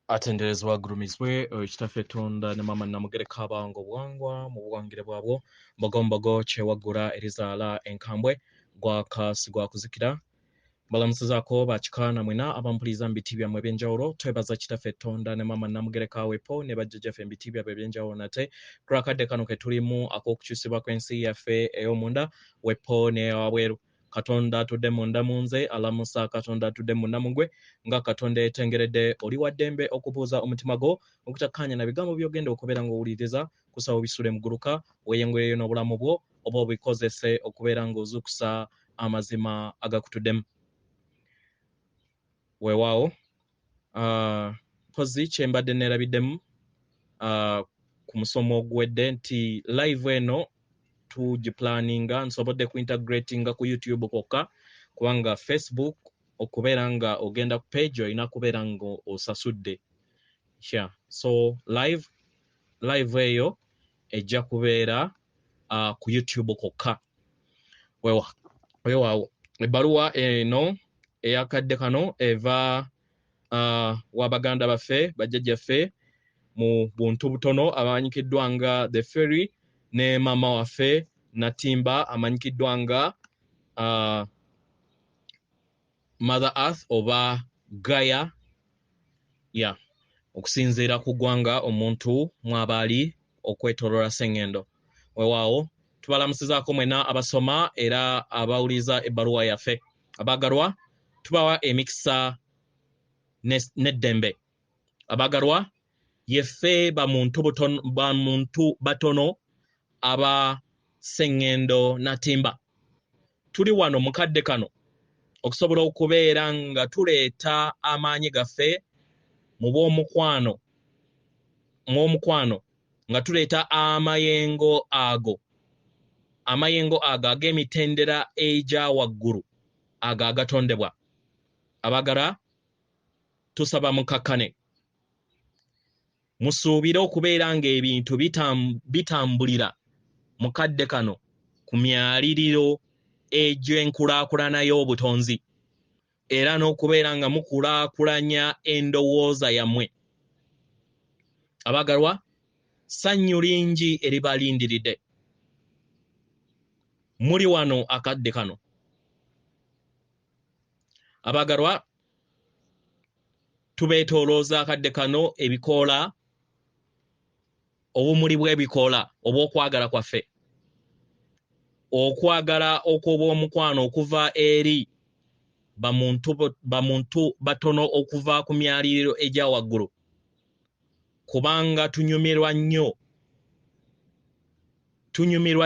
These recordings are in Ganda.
Atenderezebwa agulumizibwe oyo Kitaffe Tonda ne Maama Namugereka abawanga obuwangwa mu buwangire bwabwo, mbogo mbogo kyewaggula erizaala enkambwe, gwaka sigwakuzikira. Mbalamusizaako bakika na mwena abampuliriza mu biti byammwe eby'enjawulo. Twebaza Kitaffe Tonda ne Maama Namugereka awepo ne bajjajjaffe mu biti byabwe eby'enjawulo nate kulwakadde kano ke tulimu ak'okukyusibwa kw'ensi yaffe ey'omunda wepo n'eyawabweru. Katonda atudde munda mu nze alamusa Katonda atudde munda mu gwe nga Katonda eyetengeredde. Oli wa ddembe okubuuza omutima gwo okutakkaanya na bigambo by'ogenda okubeera ng'owuliriza. Kusaba obisule muguluka, weeyenguyeyo n'obulamu bwo oba obikozese okubeera ng'ozuukusa amazima agakutuddemu. Weewaawo mpozi kye mbadde neerabiddemu ku musomo oguwedde nti live eno tugiplaninga nsobodde ku integratinga ku YouTube kwokka kubanga Facebook okubeera nga ogenda ku page olina kubeera nga osasudde. Yeah. So live eyo ejja kubeera ku YouTube kwokka. Weewaawo ebbaluwa eno eyakadde kano eva wa baganda baffe bajjajjaffe mu buntu butono abamanyikiddwa nga The Ferry ne maama waffe Natimba amanyikiddwa nga Mother Earth oba Gaia, yeah, okusinziira ku ggwanga omuntu mw'aba ali okwetooloola Ssengendo. Weewaawo tubalamusizaako mwenna abasoma era abawuliriza ebbaluwa yaffe. Abaagalwa tubawa emikisa n'eddembe. Abaagalwa yeffe bamuntu batono aba Ssengendo Natimba. Tuli wano mu kadde kano okusobola okubeera nga tuleeta amaanyi gaffe mu bw'omukwano, mu omukwano nga tuleeta amayengo ago, amayengo ago ag'emitendera egya waggulu ago agatondebwa. Abaagala tusaba mukakkane, musuubire okubeera ng'ebintu bitambulira mu kadde kano ku myaliriro egy'enkulaakulana y'obutonzi era n'okubeera nga mukulaakulanya endowooza yammwe. Abaagalwa, ssanyu lingi eribalindiridde. Muli wano akadde kano. Abaagalwa, tubeetoolooza akadde kano ebikoola, obumuli bw'ebikoola obw'okwagala kwaffe, okwagala okw'obwomukwano okuva eri bamuntu batono okuva ku myaliriro egya waggulu, kubanga tunyumirwa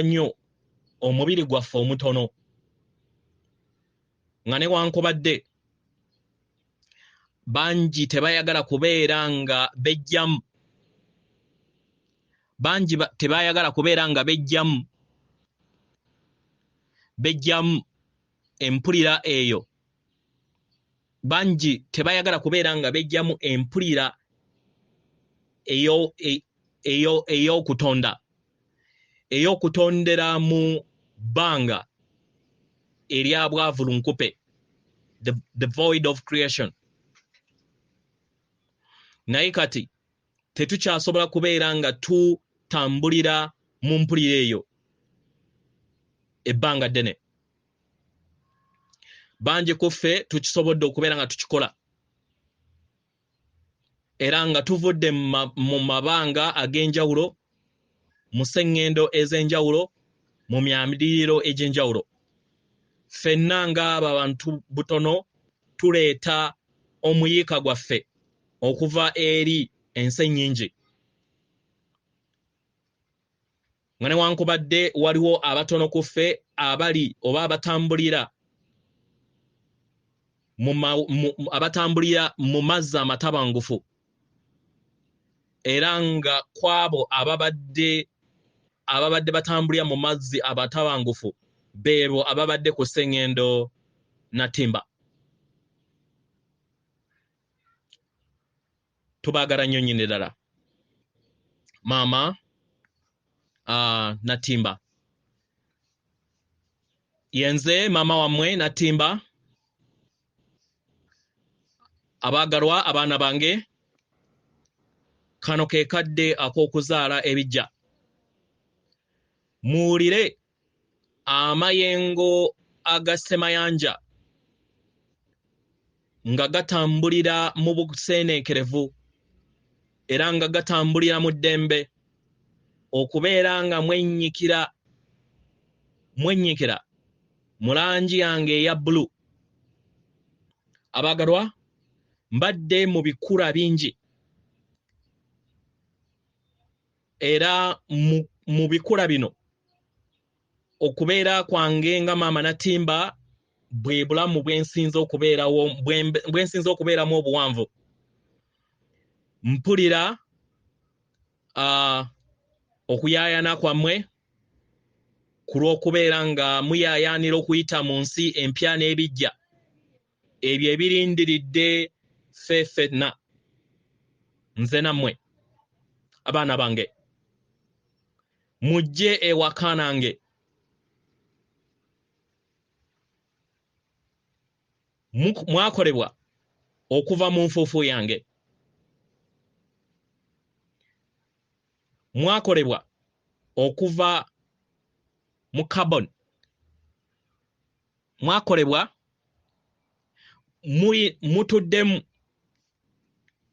nnyo omubiri gwaffe omutono, nga newankubadde bangi tebayagala kubeera nga bejjamu, bangi tebayagala kubeera nga bejjamu empulira eyo, bangi tebayagala kubeera nga bejjamu empulira ey'okutonda, ey'okutondera mu bbanga erya bwavulunkupe, the void of creation. Naye kati tetukyasobola kubeera nga tutambulira mu mpulira eyo ebbanga ddene. Bangi ku ffe tukisobodde okubeera nga tukikola era nga tuvudde mu mabanga ag'enjawulo, mu sseŋŋendo ez'enjawulo, mu myaliriro egy'enjawulo. Ffenna ng'abo abantu butono tuleeta omuyiika gwaffe okuva eri ensi ennyingi, nga newankubadde waliwo abatono ku ffe abali oba abatambulira abatambulira mu mazzi amatabangufu, era nga kwabo ababadde batambulira mu mazzi amatabangufu beebo ababadde ku sseŋŋendo Natimba. Tubaagala nnyo nnyini ddala. Maama Natimba, yenze maama wammwe Natimba. Abaagalwa abaana bange, Kano ke kadde ak'okuzaala ebijja. Muwulire amayengo aga Ssemayanja nga gatambulira mu buseeneekerevu era nga gatambulira mu ddembe, okubeera nga mwennyikira mu langi yange eya bbulu. Abaagalwa, mbadde mu bikula bingi era mu bikula bino okubeera kwange nga Maama Natimba bwe bulamu bwe nsinza okubeeramu obuwanvu. Mpulira okuyaayana kwammwe ku lw'okubeera nga muyaayaanira okuyita mu nsi empya n'ebijja ebyo ebirindiridde ffe ffenna, nze nammwe abaana bange. Mujje ewaka nange. Mwakolebwa okuva mu nfuufu yange. Mwakolebwa okuva mu carbon. Mwakolebwa mutuddemu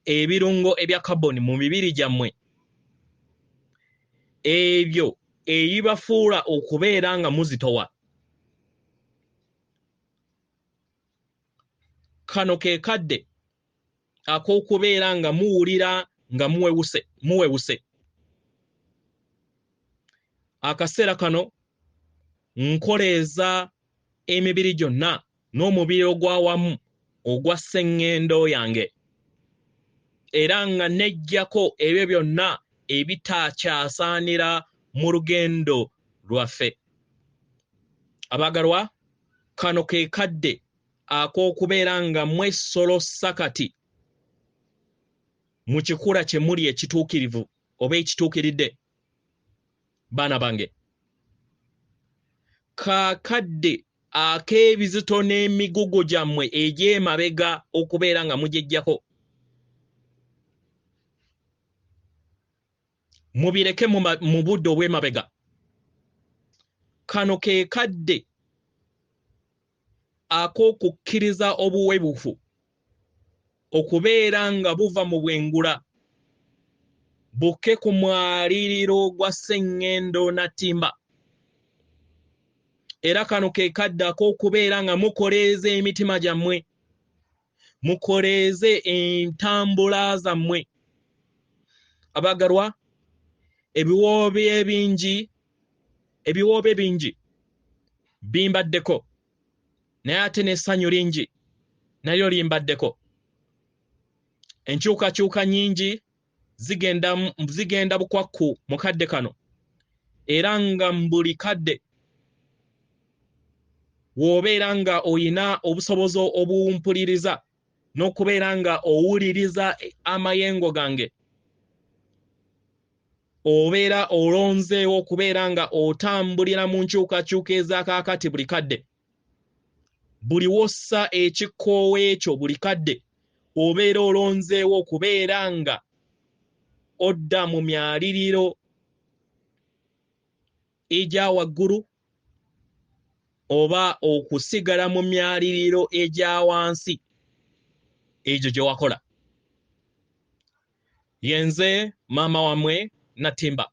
ebirungo ebya carbon mu mibiri gyammwe, ebyo ebibafuula okubeera nga muzitowa. Kano ke kadde ak'okubeera nga muwulira nga muwewuse. Akaseera kano nkoleeza emibiri gyonna n'omubiri ogw'awamu ogwa sseŋŋendo yange, era nga nejjako ebyo byonna ebitakyasaanira mu lugendo lwaffe. Abaagalwa, kano ke kadde ak'okubeera nga mwesolossa kati mu kikula kye muli ekituukirivu oba ekituukiridde. Baana bange, kakadde ak'ebizito n'emigugu gyammwe egy'emabega okubeera nga mugyejjako. Mubireke mu budde obw'emabega. Kano ke kadde ak'okukkiriza obuwebufu okubeera nga buva mu bwengula bukke ku mwaliiro gwa sseŋŋendo Natimba. Era kano ke kadde ak'okubeera nga mukoleeza emitima gyammwe, mukoleeze entambula zammwe. Abaagalwa, ebiwoobe bingi bimbaddeko, naye ate n'essanyu lingi nalyo limbaddeko. Enkyukakyuka nnyingi zigenda bukwakku mu kadde kano, era nga buli kadde w'obeera nga oyina obusobozi obumpuliriza n'okubeera nga owuliriza amayengo gange, obeera olonzeewo okubeera nga otambulira mu nkyukakyuka ez'akaakati buli kadde. Buli wossa ekikoowe ekyo buli kadde obeera olonzeewo okubeera nga odda mu myaliriro egya waggulu oba okusigala mu myaliriro egya wansi egyo gye wakola. Yenze maama wammwe Natimba.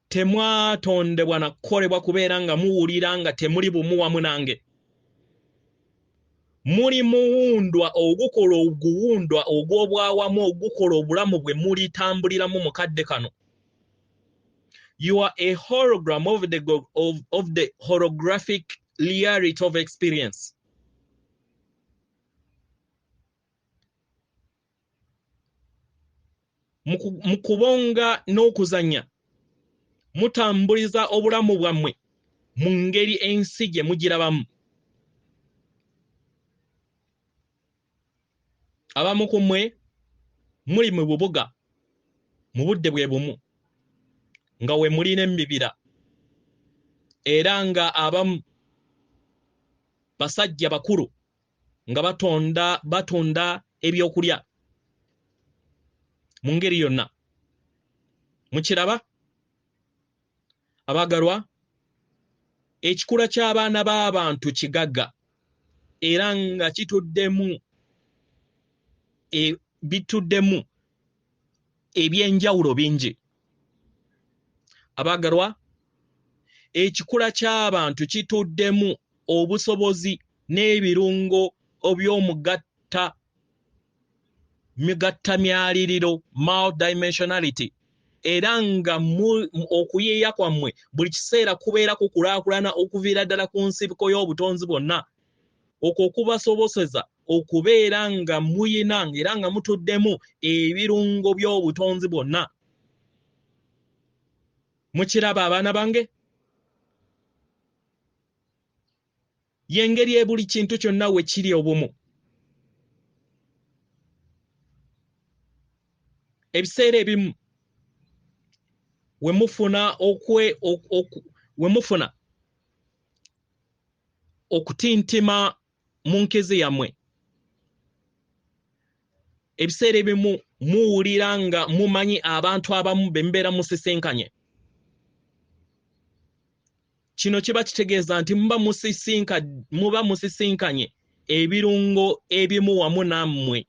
Temwatondebwa na kukolebwa kubeera nga muwulira nga temuli bumu wamu nange. Muli muwundwa ogukola oguwundwa ogw'obwawamu ogukola obulamu bwe mulitambuliramu mu kadde kano. You are a hologram of the holographic reality of experience. Mu kubonga n'okuzannya mutambuliza obulamu bwammwe mu ngeri ensi gye mugirabamu. Abamu ku mmwe muli mu bubuga mu budde bwe bumu nga we muli n'emibira, era nga abamu basajja bakulu nga batunda ebyokulya. Mu ngeri yonna. Mukiraba? Abaagalwa, ekikula ky'abaana b'abantu kigagga era nga kituddemu bituddemu ebyenjawulo bingi. Abaagalwa, ekikula ky'abantu kituddemu obusobozi n'ebirungo oby'omugatta migatta myaliriro, multidimensionality, era nga okuyiiya kwammwe buli kiseera kubeera kukulaakulana okuviira ddala ku nsibuko y'obutonzi bwonna, okwo okubasoboseza okubeera nga muyina era nga mutuddemu ebirungo by'obutonzi bwonna. Mukiraba abaana bange? Y'engeri ebuli kintu kyonna we kiri obumu. Ebiseera ebimu we mufuna okutintima mu nkizi yammwe, ebiseera ebimu muwulira nga mumanyi abantu abamu be mubeera musisinkanye. Kino kiba kitegeeza nti muba musisinkanye ebirungo ebimu wamu nammwe,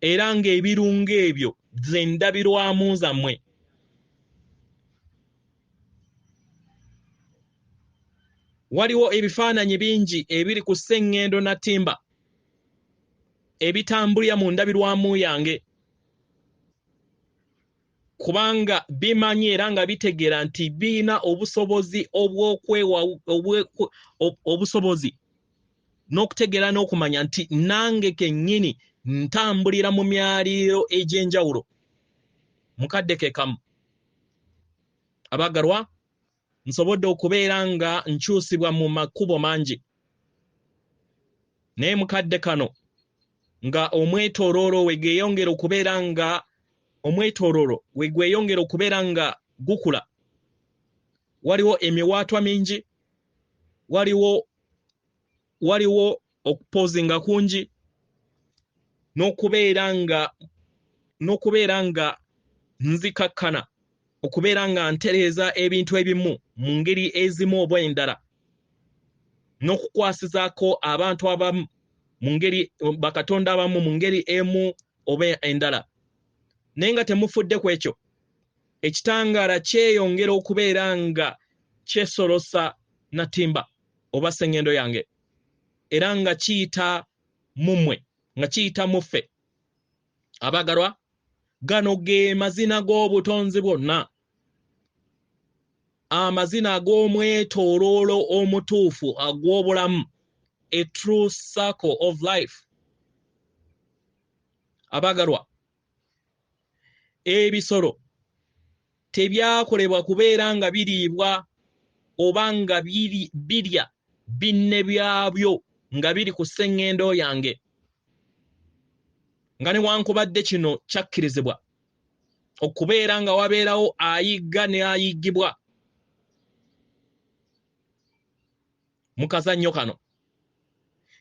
era ng'ebirungo ebyo ze ndabirwamu zammwe. Waliwo ebifaananyi bingi ebiri ku Sseŋŋendo Natimba ebitambulira mu ndabirwamu yange, kubanga bimanyi era nga bitegeera nti birina obusobozi obusobozi n'okutegeera n'okumanya nti nange kennyini ntambulira mu myaliiro egy'enjawulo mukadde ke kamu. Abaagalwa, nsobodde okubeera nga nkyusibwa mu makubo mangi, naye mukadde kano nga omwetooloolo we gweyongera okubeera nga omwetooloolo we gweyongera okubeera nga gukula, waliwo emiwaatwa mingi, waliwo okupozinga kungi, n'okubeera nga nzikakkana, okubeera nga ntereeza ebintu ebimu mu ngeri ezimu oba endala, n'okukwasizaako abantu abamu mu ngeri bakatonda abamu mu ngeri emu oba endala. Naye nga temufudde ku ekyo, ekitangaala kyeyongera okubeera nga kyesolosa Natimba oba Sseŋŋendo yange, era nga kiyita mu mmwe, nga kiyita mu ffe. Abaagalwa, gano ge mazina g'obutonzi bwonna, amazina ag'omwetooloolo omutuufu ag'obulamu, a true circle of life. Abaagalwa, ebisolo tebyakolebwa kubeera nga biriibwa oba nga birya binne byabyo nga biri ku sseŋŋendo yange, nga newankubadde kino kyakkirizibwa okubeera nga wabeerawo ayigga ne ayiggibwa mu kazannyo kano,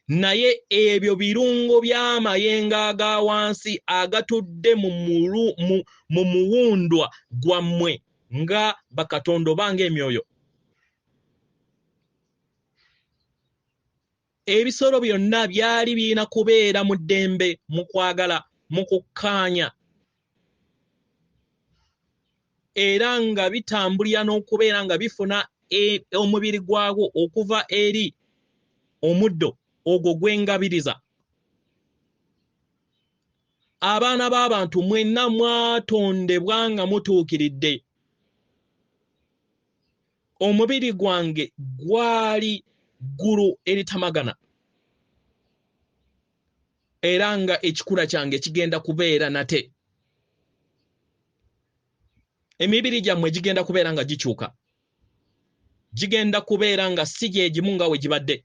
naye ebyo birungo by'amayengo aga wansi agatudde mu muwundwa gwammwe nga bakatonda oba ng'emyoyo. Ebisolo byonna byali birina kubeera mu ddembe, mu kwagala, mu kukkaanya, era nga bitambulira n'okubeera nga bifuna omubiri gwagwo okuva eri omuddo ogwo gwengabiriza. Abaana b'abantu mwenna mwatondebwa nga mutuukiridde. Omubiri gwange gwali ggulu eritamagana, era nga ekikula kyange kigenda kubeera nate. Emibiri gyammwe gigenda kubeera nga gikyuka, gigenda kubeera nga si gye gimu nga we gibadde.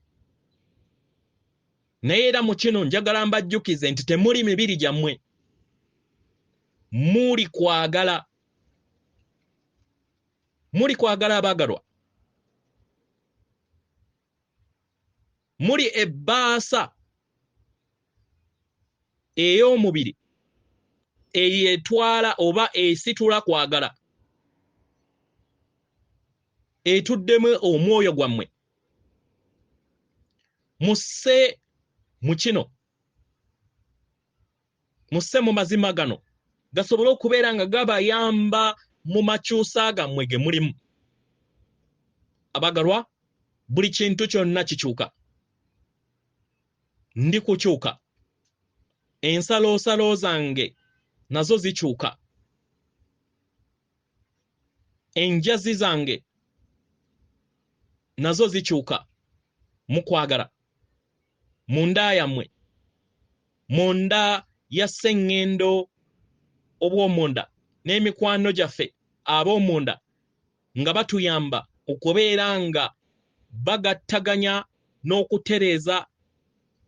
Naye era mu kino njagala mbajjukize nti temuli mibiri gyammwe, muli kwagala, muli kwagala abaagalwa, muli ebbaasa ey'omubiri Eyetwala oba esitula kwagala, etuddemu omwoyo gwammwe. Musse mu kino, musse mu mazima gano gasobole okubeera nga gabayamba mu makyusa gammwe ge mulimu. Abagalwa, buli kintu kyonna kikyuka. Ndi kukyuka, ensaloosalo zange nazo zikyuka, enjazi zange nazo zikyuka mu kwagala munda yammwe, munda ya sseŋŋendo obw'omunda n'emikwano gyaffe ab'omunda nga batuyamba okubeera nga bagattaganya n'okutereeza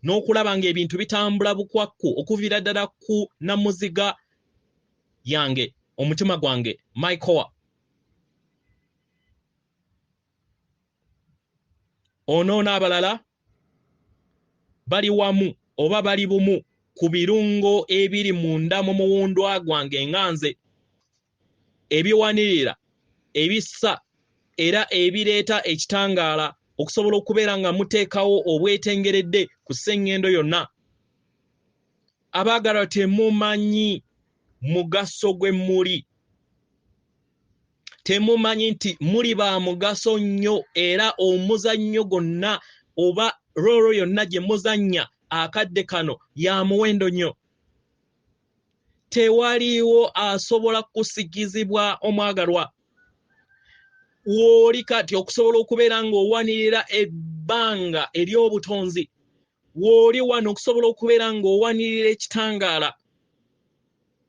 n'okulaba ng'ebintu bitambula bukwakku okuviira ddala ku namuziga yange, omutima gwange, my core. Ono n'abalala bali wamu oba bali bumu ku birungo ebiri munda mu muwundwa gwange nga nze, ebiwanirira, ebissa era ebireeta ekitangaala okusobola okubeera nga muteekawo obwetengeredde ku sseŋŋendo yonna. Abaagala, temumanyi mugaso gwe muli, temumanyi nti muli ba mugaso nnyo, era omuzannyo gwonna oba role yonna gye muzannya akadde kano ya muwendo nnyo. Tewaliiwo asobola kusigizibwa omwagalwa w'oli kati okusobola okubeera ng'owanirira ebbanga ery'obutonzi. W'oli wano okusobola okubeera ng'owanirira ekitangaala.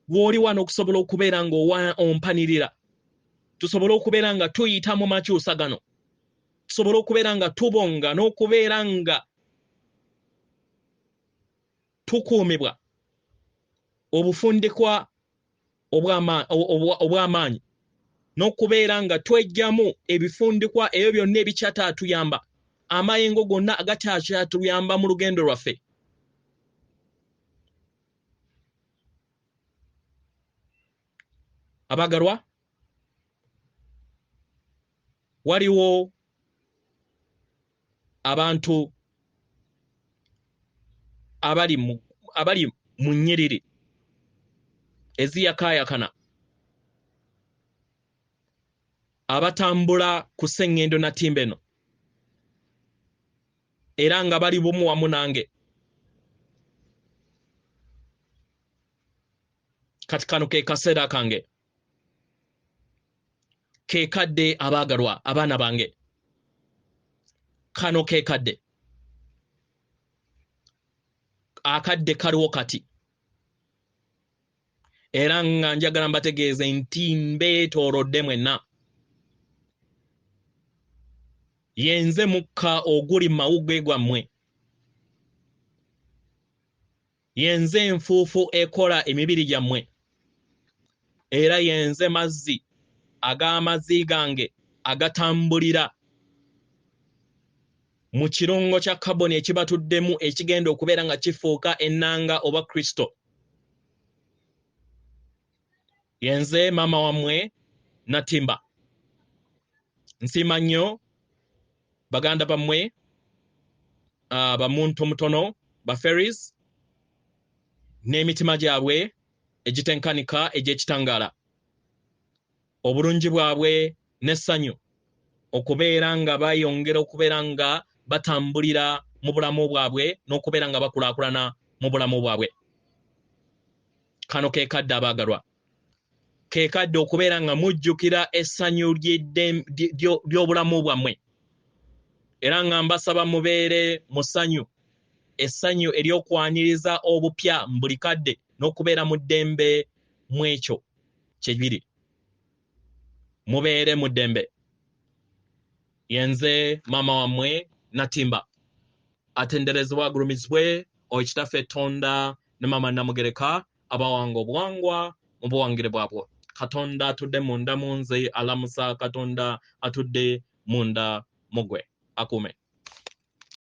W'oli wano okusobola okubeera ng'ompanirira, tusobole okubeera nga tuyita mu makyusa gano, tusobole okubeera nga tubonga n'okubeera nga tukuumibwa obufundikwa obw'amaanyi n'okubeera nga twejjamu ebifundikwa ebyo byonna ebikyataatuyamba, amayengo gonna agatakyatuyamba mu lugendo lwaffe. Abagalwa, waliwo abantu abali mu nnyiriri eziyakaayakana, abatambula ku sseŋŋendo natimba eno era nga bali bumu wamu nange. Kati kano ke kaseera kange, ke kadde abaagalwa, abaana bange, kano ke kadde, akadde kaliwo kati. Era nga njagala mbategeeze nti mbeetoolodde mwenna. Yenze mukka oguli mu mawuggwe gwammwe, yenze enfuufu ekola emibiri gyammwe, era yenze mazzi ag'amazzi gange agatambulira mu kirungo kya kaboni ekibatuddemu ekigenda okubeera nga kifuuka ennanga oba Kristo. Yenze maama wammwe Natimba. Nsiima nnyo baganda bammwe, bamuntu mutono ba Ferries n'emitima gyabwe egitenkanika egy'ekitangaala, obulungi bwabwe n'essanyu okubeera nga bayongera okubeera nga batambulira mu bulamu bwabwe n'okubeera nga bakulaakulana mu bulamu bwabwe. Kano ke kadde abaagalwa, ke kadde okubeera nga mujjukira essanyu ly'obulamu bwammwe, era nga mbasaba mubeere mu ssanyu, essanyu ery'okwaniriza obupya mu buli kadde n'okubeera mu ddembe mu ekyo kye biri. Mubeere mu ddembe. Yenze maama wammwe Natimba. Atenderezebwa agulumizibwe oyo Kitaffe Tonda ne maama Namugereka abawanga obuwangwa mu buwangire bwabwo. Katonda atudde munda mu nze alamusa Katonda atudde munda mu ggwe. Akuume.